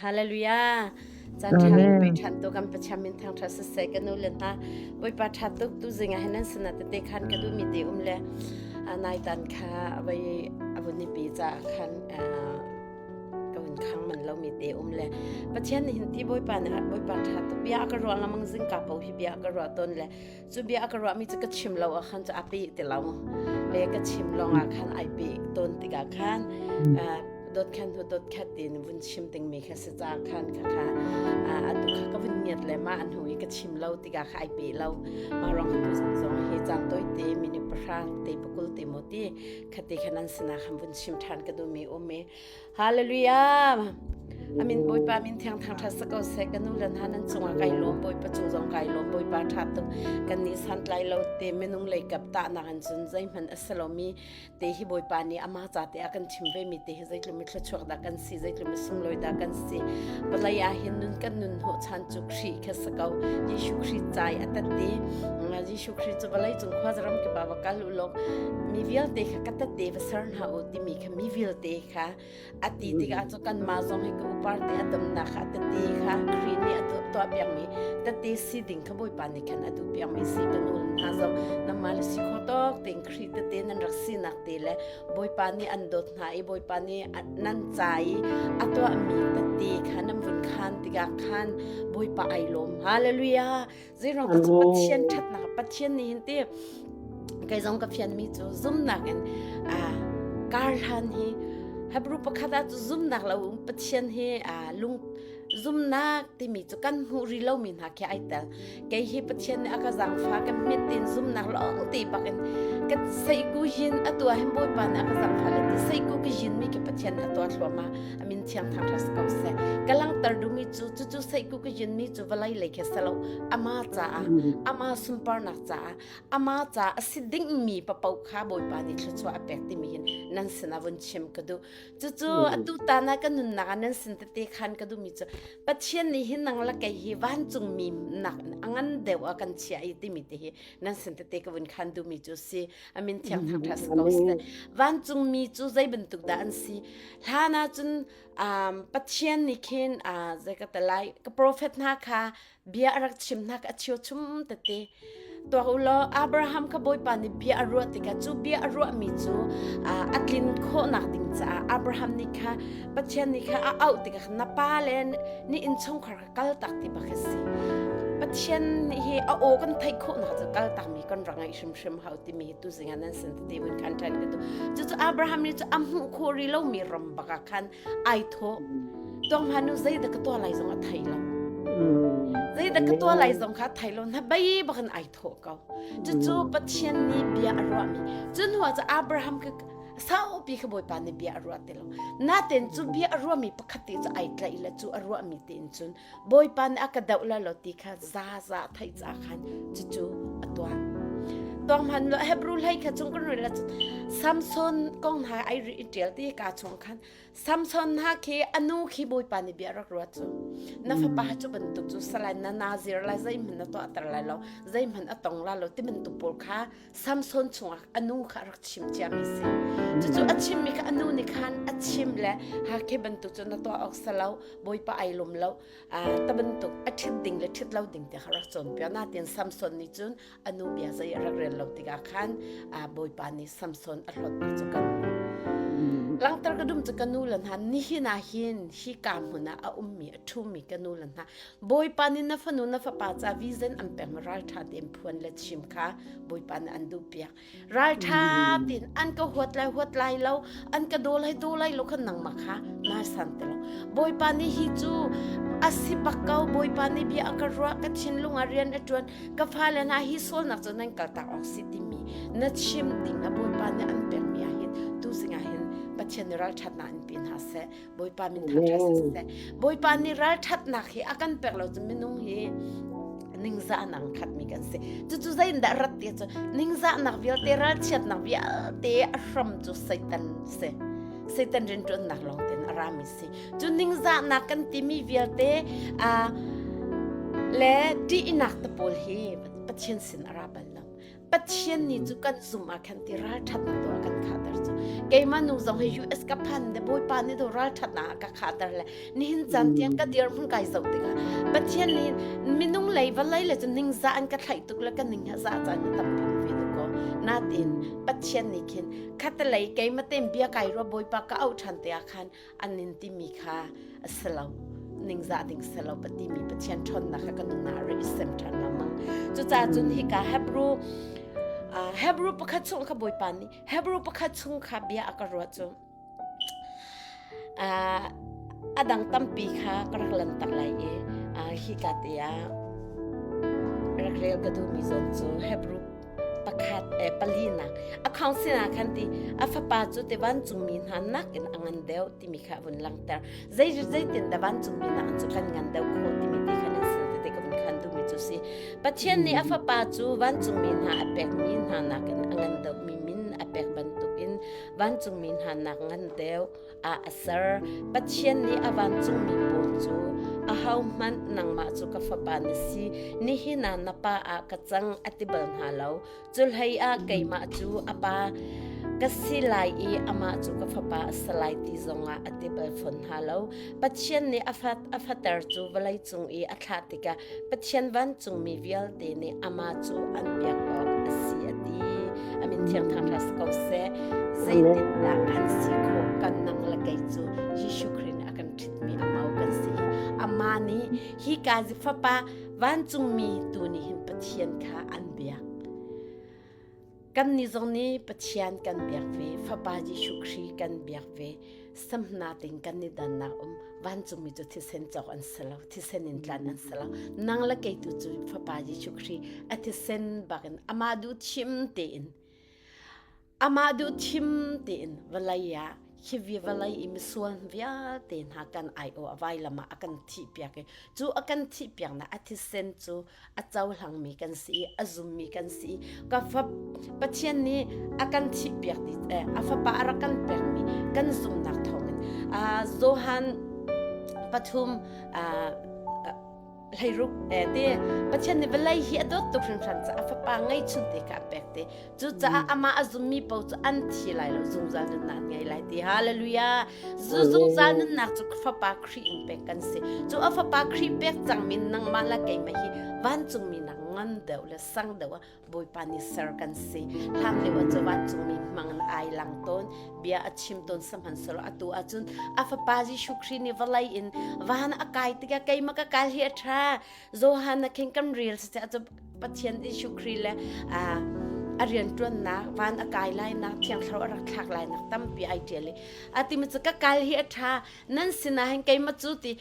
Hallelujah. Caan ṭha kan pe ṭhan tu kan Pathian min thangṭhat siseh ka nu le hna Bawipa ṭha tuk tu zing ah hin nan sinah tete khan ka duhmi te um le nai tan kha avei avun i pe caah khan ka vun khang man lomi te um le Pathian nih hin ti Bawipa nih Bawipa ṭha tuk bia a ka ruah lamang zingka po hi bia a ka ruah tawn le cu bia a ka ruahmi cu ka chim lo ah khan cu a pe ti lo le ka chim lawng ah khan ai pe tawn tikah khan dot khan hu dot khat tin vun chim dingmi kha si ca khan kha kha atu kha ka vun ngiat le ma an hu i ka chim lo tikah kha ai pe lo ma rong tu zong hi caan toi te minute pahra te pakul te mo ti khati khan an sinah khan vun chim than ka duhmi um i Hallelujah. Amin Bawipa min thiang thang tha sa ko seh ka nu le hna nan cungah kai lawm Bawipa cung zong kai lawm Bawipa tha tuk kan nih santlai lo te minung lei kap ta nak in cun zeihmanh a si lomi te hi Bawipa nih ama ca te a kan chim ve mi te hi zeitluk mi thluachuak dah kan si zeitluk mi sunglawi dah kan si vawlei ah hin nun kan nun hnawh chan cu Khrih kha si ko Jesuh Khrih cai a tat te Jesuh Khrih cu vawlei cung khua zaram ki ba va kal u law mi vialte kha ka tat te va ser hna u timi kha mi vialte kha a ti tikah cu kanmah zong hi ka upar te a damnak kha tete kha Khrih nih a tuah piakmi tete si ding kha Bawipa nih khan a duh piakmi si ka nu hna zong nangmah le si kho tawk tein Khrih tete nan rak sinak te le Bawipa nih an dawt hna i Bawipa nih nan ca i a tuahmi tete kha nan vun khan tikah khan Bawipa ai lawm hallelujah Zeiruang ka cu Pathian ṭhatnak Pathian nih hin ti kei zong ka fianmi cu zumnak in kar hlan hi Hebrew pakhat ah cu zumnak lo um Pathian hi lung zumnak timi cu kan hmuh rih lomi hna khi ai tel kei hi Pathian nih a ka zaangfa ka mit tin zumnak lawng te bak in ka seiku hin atu ah hin Bawipa nih a ka zaangfa le ti seiku ka yin mi khi Pathian nih a tuah thluahmah amin thiang thang ṭha ko seh ka langhter duhmi cu cucu seiku ka yin mi cu vawlei lei khi si lo ama caah ama sunparnak caah ama caah a si dingmi papoh kha Bawipa nih thluachuah a pek timi hin nan sinah vun chim ka duh cucu atu tan ah ka nunnak ah nan sin tete khan ka duhmi cu Pathian nih hin nang la kei hi vancungmi nak a ngan deuh ah kan chia i timi te hi nan sin tete ka vun khan duhmi cu si amin thiang thang ṭha si ko seh vancungmi cu zei bantuk dah an si hlan ah cun um, Pathian nih khin uh, zei ka ti lai ka prophet hna kha bia a rak chim hna a chio chum tete tuak u law Abraham kha Bawipa nih bia a ruah tikah cu bia a ruahmi cu uh, a tlin khawhnak ding caah Abraham nih kha Pathian nih kha a auh tikah na pa le ni innchungkhar kha kal tak ti bak a si Pathian hi a aw kan theih khawhnak cu kal takmi kan rak ngaih hrimhrim hau timi hi tuzing ah nan sin tete vun khan ṭhan ka tu cucu Abraham nih cu a hmuh khawh rih lomi ram bak ah khan ai thawh tuang hmanu zeidah ka tuah lai zong a thei lo zeidah ka tuah lai zong kha thei lo na bei bak in ai thawh ko cucu Pathian nih bia a ruahmi cu hnu ah cu Abraham ka saupi kha Bawipa nih bia a ruah ti lo naten cu bia a ruahmi pakhat te cu ai tlaih le cu a ruahmi tein cun Bawipa nih a ka doh la lo ti kha za za theih ca khan cucu a tuah. Tuang hman lo Hebrew hlei kha chung kan rel ahcun Samson kong hna ai ri ṭial ti ka chung khan Samson hna khi anu khi Bawipa nih bia rak ruat cu na fapa cu bantuk cu salai na nazir lai zeihmanh na tuahter lai lo zeihmanh a tong la lo ti bantuk pawl kha Samson chungah anu kha a rak chim ciami si. Cucu a chimmi kha anu nih khan a chim le ha khi bantuk cu na tuah awk si lo, Bawipa ai lawm lo, ta bantuk a ṭhit ding le ṭhit lo ding te kha rak cawnpiak. Natin Samson nih cun anu bia zei a rak rel lo tikah khan Bawipa nih Samson a hlawtmi cu kan hmuh. Langter ka dum cu ka nu le hna nihin ah hin hi ka hmun ah a ummi a ṭhumi ka nu le hna Bawipa nih na fanu na fapa ca vision an pek ralṭha tein phuan le chim kha Bawipa nih an duhpiak. Ralṭha tein an ka huat lai huat lai lo, an ka daw lai daw lai lo kha nangmah kha naa san ti lo. Bawipa nih hi cu a si bak ko, Bawipa nih bia a ka ruah, ka thinlung ah rian a ṭuan, ka fale hna hi sualnak cu nan kaltak awk si timi na chim ding ah Bawipa nih an pekmi ah hin tuzing ah hin Pathian nih ralṭhatnak in pe hna seh. Bawipa min thangṭhat siseh. Bawipa nih ralṭhatnak hi a kan pek lo cu minung hi ningzahnak khatmi kan si. Cucu zeitindah rat ti cu ningzahnak vialte ralchiatnak vialte a hram cu Satan si. Satan rianṭuannak lawng tein a rami si. Cu ningzahnak kan timi vialte le ṭihnak te pawl hi Pathian sin a ra bal lo. Pathian nih cu kan zum ah khan ti ralṭhatnak tu a kan khahter cu. Keimah nu zong hi US ka phan de Bawipa nih do ralṭhatnak a ka khahter le nihin caan tiang ka dirhmun kai zoh tikah Pathian nih minung lei vawlei le cu ningzah an ka thlaih tuk le ka ning a zah caan a tampi ve tuk ko. Natin Pathian nih khin khatalei keimah tein bia kai rua Bawipa ka auh ṭhan te ah khan an nin timi kha a si lo ningzah ding si lo patimi Pathian ṭhawnnak kha ka nunnak ah i sem ṭhan lengmang. Cucaah cun hika Hebrew Hebrew pakhat chung kha Bawipa nih Hebrew pakhat chung kha bia a ka ruah cu a dang tampi kha ka rak lantak lai i hika te ah rak rel ka duhmi zawn cu Hebrew pakhat eh, palinak a khong sinah khan ti a fapa cu te vancungmi hna nakin a ngan deuh timi kha a vun langhter zei zeitin dah vancungmi nak cu kan ngan deuh khawh timi te khan an sin tete ka vun khan duhmi cu si Pathian nih a fapa cu vancungmi hna a pekmi hna nakin a ngan deuhmi min a pek bantukin vancungmi hna nak ngan deuh ah a ser. Pathian nih a vancungmi pawl cu ahohmanh nangmah cu ka fapa na si, nihin ah na pa ah ka cang a ti bal hna lo. Cu hlei ah keimah cu a pa ka si lai i amah cu ka fapa a si lai ti zongah a ti bal fawn hna lo. Pathian nih a fat a fater cu vawleicung i a thlah tikah Pathian vancungmi vialte nih amah cu an biak awk a si a ti. A min thiang thangṭhat si ko seh. Zeitindah kan si khawh kan nang le kei cu Jesuh Khrih nih a kan ṭhitmi a mau kan si i amah nih hi ka fapa vancungmi tu nih hin Pathian kha an biak. Kannih zong nih Pathian kan biak ve, Fapa Jesuh Khrih kan biak ve. Samhna ting kan i dannak um vancungmi cu thisen cawk an si lo, thisen in tlan an si lo. Nang le kei tu cu Fapa Jesuh Khrih a thisen bakin amah duh thim tein amah duh thim tein vawlei ah hi vi vawlei i misual vialte hna kan aiawh a vailam ah a kan thihpiak i cu a kan thihpiaknak a thisen cu a cohlangmi kan si i a zummi kan si i ka fa Pathian nih a kan thihpiak ti a fapa a rak kan pekmi kan zumnak thawngin Johan pathum hleiruk te Pathian nih vawlei hi a dawt tuk hringhran caah a fapa ngeihchun te kha a pek te Cucaah amah a zummi paoh cu an thi lai lo zungzal nunnak an ngei lai ti. Hallelujah. Zu zungzal nunnak cu Fapa Khrih in pek kan si. Cu a Fapa Khrih pek cangmi nangmah le keimah hi vancungmi nak ngan deuh le sang deuh ah Bawipa nih ser kan si. Hlan lio ah cu vancungmi hmang in ai lang tawn, bia a chim tawn sihmanhsehlaw atu ahcun a Fapa Jesuh Khrih nih vawlei in van a kai tikah keimah ka kal hi a ṭha. Johan khin kan rel si cu Pathian Jesuh Khrih le a rianṭuannak van a kai lainak thiang thlarau a rak thlak lainak tampi ai ṭial i a ti cu ka kal hi a ṭha nan sinah hin keimah cu ti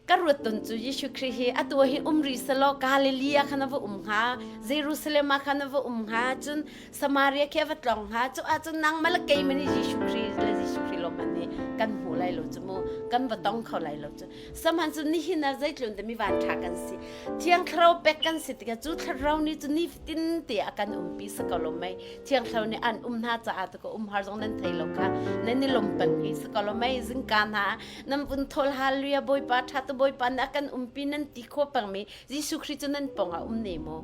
ka ruat ton cu Jesuh Khrih hi atu hi um rih selaw Galilee ah khan a va um hnga Jerusalem ah khan a va um hnga cun Samaria khi a va tlong hnga cu ahcun nangmah le keimah nih Jesuh Khrih le Jesuh Khrih lawm nih kan hmu lai lo cu mu kan va tong kho lai lo cu Sihmanhsehlaw nihin ah zeitlun te mi vanṭha kan si. Thiang Thlarau pek kan si tikah cu Thlarau nih cu nifatin te a kan umpi si ko lo mei. Thiang Thlarau nih an um hna caah tu ka umhar zong nan thei lo kha nan i lawm peng hi si ko lo mei. Zingka hna nan vun thawl hallelujah Bawipa ṭha tu Bawipa nih a kan umpi nan ti khawh pengmi Jesuh Khrih cu nan pawng ah um ne maw?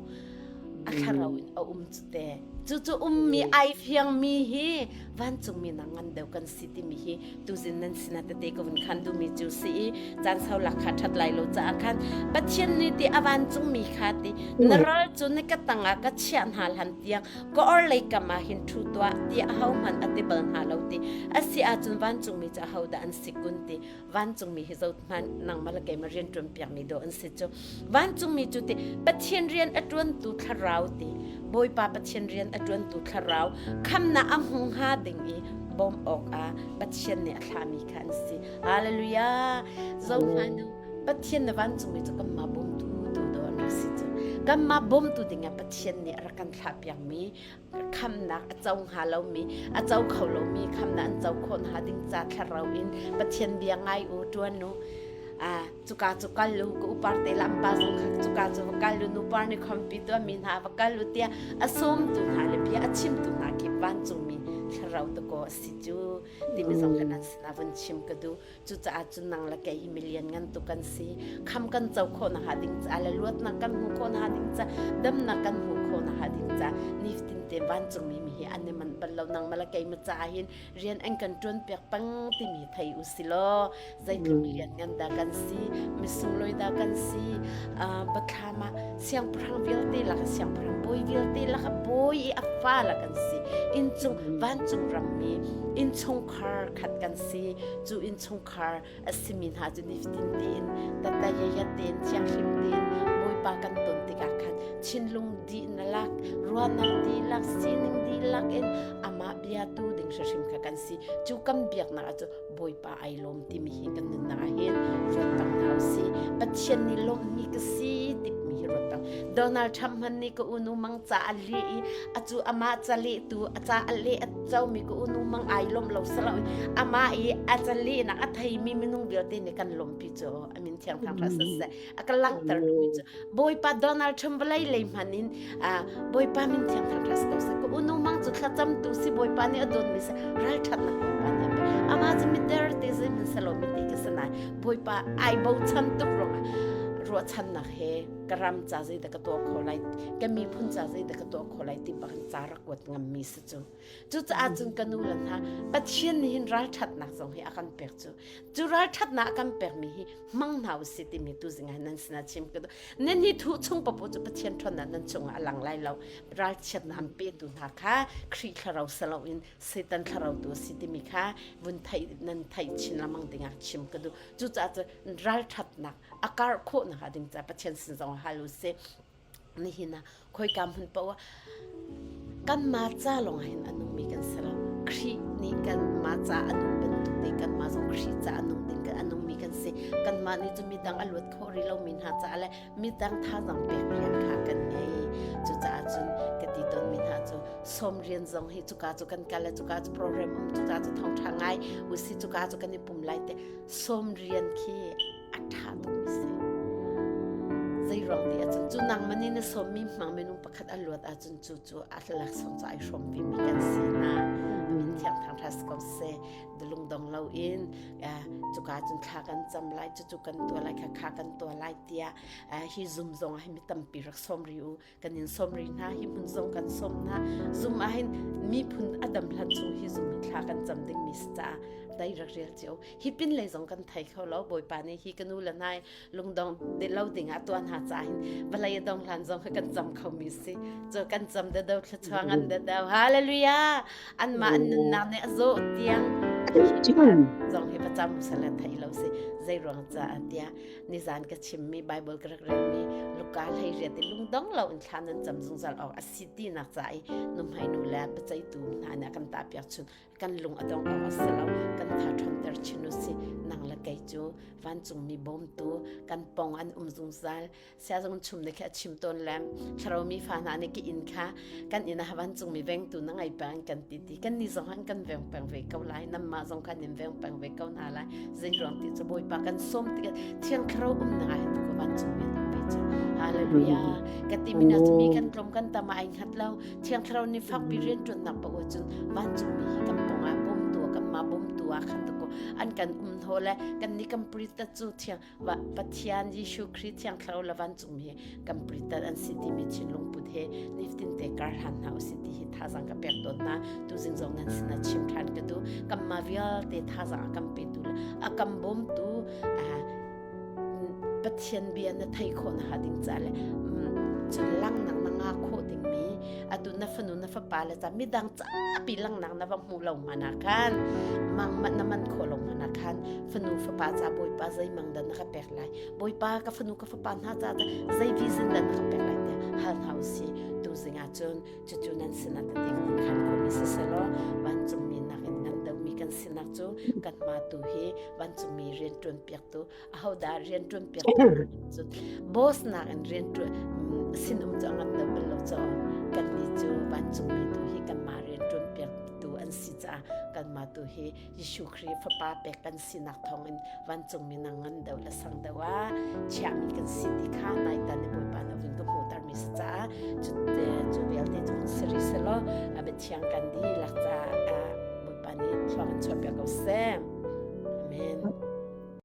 A thlarau in a um cu te. Cucu ummi ai fiangmi hi vancungmi nak ngan deuh kan si timi hi tuzin nan sinah tete ka vun khan duhmi cu si i caan sau lak kha ṭhat lai lo caah khan Pathian nih ti a vancungmi kha ti na ral cu na ka tangah ka chiah hna hlan tiang ka orhlei kam ah hin ṭhu tuah ti ahohmanh a ti bal hna lo ti a si ahcun vancungmi cu ahodah an si kun ti vancungmi hi zohhmanh nangmah le keimah rian ṭuan piakmi dawh an si cu vancungmi cu ti Pathian rian a ṭuantu thlarau ti Bawipa Pathian rian a ṭuantu thlarau khamnak a hmu hnga ding i bawmh awkah Pathian nih a thlahmi kha an si hallelujah zohhmanh Pathian na vancungmi cu kanmah bawmtu tu dawh an rak si cu kanmah bawmtu dingah Pathian nih a rak kan thlah piakmi khamnak a co hnga lomi a co kho lomi khamnak an co khawh hnga ding ca thlarau in Pathian bia ngai u tuan u a cuka cu kal u ka upar te lam pa zong kha cuka cu va kal u nupar ni khompi tu mi hna va kal u tiah a sawmtu hna le bia a chimtu hna khi vancungmi thlarau. thlarau dakaw a si cu timi zong kha nan sinah vun chim ka duh. Cucaah cun nang le kei hi milian ngan tuk kan si. Kham kan co khawh nakhnga ding caah le luatnak kan hmuh khawh nakhnga ding caah damnak kan hmuh khawh nakhnga ding caah nifatin te vancungmi mi hi an i manh bal lo. Nangmah le keimah caah hin rian an kan ṭuan piak peng timi thei u si law zeitluk lianngan dah kan si, misunglawi dah kan si. Biathlam ah siangpahrang vialte lak siangpahrang bawi vialte lak bawi i a fa la kan si. Inncung vancung rammi innchungkhar khat kan si. Cu innchungkhar a simi hna cu nifatin tein tatayayat tein thianghlim tein Bawipa kan ton tikah khan thinlung dihlak, ruahnak dihlak, sining dihlak in amah biatu ding hrimhrim kha kan si. Cu kan biaknak ah cu Bawipa ai lawm timi hi kan nunnak ah hin ruat pang hna usih. Pathian nih lawmhmi ka si timi hi ruat pang. Donald Trump hmanh nih ka unu mang ca a leh i acu amah ca lehtu a ca a leh a comi ka unu mang ai lawm lo salo amah i a ca lehnak a theimi minung vialte nih kan lawmpi cu amin thiang thang hlah siseh a ka langhter duhmi cu Bawipa Donald Trump vawlei lei hman in Bawipa min thiang thang hlah ko seh ka unu mang cu thlacamtu si Bawipa nih a dawtmi si ralṭhatnak Bawipa nih a pek amah cu miter te zeihmanh selo mi te ka si nai Bawipa ai bochan tuk ruangah ruahchannak he ka ram ca zeidah ka tuah kho lai ka miphun ca zeidah ka tuah kho lai ti bak in ca rak kuat ngammi si cu cucaah cun ka nu le hna Pathian nih hin ralṭhatnak zong hi a kan pek cu cu ralṭhatnak a kan pekmi hi hmang hna usih timi tu zingah nan sinah chim ka duh nan hi thu chung papo cu Pathian ṭhawnnak nan chungah a lang lai lo ralchiatnak an petu hna kha Khrih thlarau silo in Satan thlarau tu a si timi kha vun theih nan theih chin lengmang dingah chim ka duh cucaah cu ralṭhatnak a kar khawh nakhnga ding caah Pathian sin zong hal usih nihin ah khoika hmun paoh ah kanmah ca lawng ah hin a nungmi kan si lo Khrih nih kanmah ca a nung bantuk te kanmah zong Khrih ca a nung ding a nungmi kan si kanmah nih cu midang a luat khawh rih lomi hna caah le midang thazaang pek rian kha kan ngei cucaah cun ka ti tawnmi hna cu sawm rian zong hi cuka cu kan kal le cuka cu program um cuka cu thawngṭha ngai usi cuka cu kan i pum lai te sawm rian khi a ṭha tukmi si. Zei ruang ti ahcun cu nangmah nih na sawmmi hmang minung pakhat a luat ahcun cu cu a laksawng cu ai hrawm vimi kan si hna. Amin thiang thang ṭha si ko seh. Lungdong loin cuka cun thla kan cam lai, cucu kan tuah lai, kha kha kan tuah lai tiah hi zum zong ah hin mi tampi rak sawm rih u. Kan in sawm rih hna, hi hmun zong kan sawm hna. Zum ah hin miphun a dam hlan chung hi zum hi thla kan cam dingmi si caah dai rak rel cio. Hi pin lei zong kan thei kho lo Bawipa nih hi ka nu le nai lungdong lo ding ah tuah hna caah hin vawlei a dong hlan zong kan cam kho mi si. Cu kan cam de do thluachuah ngan de do. Hallelujah! Anmah an nunnak nih a zawh tiang zong hi va cam sala thei lo si. Zei ruang caah tiah nizan ka chimmi Bible ka rak relmi Luka hlei riat i lungdong lo in thla nan cam zungzal awk a si tinak ca i nuhmei nu le biaceihtu hna nih a kan tahpiak chun kan lung a dong awk a si lo kan tha ṭhawnter chin u si nang le kei cu vancungmi bawmtu kan pong an um zungzal siazung chum ne khi a chim tawn le thlarau mi fa hna nih ki inn kha kan inn ah vancungmi vengtu na ngei peng kan ti ti kan ni zong han kan veng peng ve ko lai namma zong kan in veng peng ve ko hna lai zei ruang ti cu bawipa kan som ti thiang thlarau um na hin ko vancungmi an um ve cu hallelujah ka ti mi na cu mi kan tlawm kan tam ai hngat lo Thiang Thlarau nih fakpi rianṭuannak paoh ahcun vancungmi hi kan pawngah bawmtu kanmah bawmtu ah khan dakaw an kan um hnaw le kan nih kan pritat cu thiang Pathian Jesuh Khrih Thiang Thlarau le vancungmi hi kan pritat an si timi thinlung put he nifatin te kar hlan hna usih ti hi thazang ka pek tawn hna tuzing zong nan sinah chim ṭhan ka duh kanmah vialte thazang a kan petu le a kan bawmtu Pathian bia na thei khawh na ding ca le cun langnak na nga khawh dingmi atu na fanu na fapa le ca midang capi langnak na va hmu lo hmana khan mang na man khawh lo hmana khan fanu fapa ca bawipa zei mang dah na ka pek lai bawipa ka fanu ka fapa hna ca zei vision dah na ka pek lai tiah hal hna usih tu zing ah cun cucu nan sinah tete ka hun khan khomi siselaw vancungmi nakin ngan deuhmi kan sinak cu kanmah tu hi vancungmi rianṭuan piaktu ahodah rianṭuan piaktu cun boss nakin rianṭuan sinum cu a ngan deuh bal lo caw kannih cu vancungmi tu hi kanmah rianṭuan piaktu an si caah kanmah tu hi Jesuh Khrih Fapa pek kan sinak thawngin vancungmi nang ngan deuh le sang deuh ah chiahmi kan si ti kha naitan i Bawipa nih a vun ka hmuhtermi si caah cu cu vialte cu vun si rih selaw a biathiang kan dihlak caah. nih thlua kan chuah piak ko seh. Amen.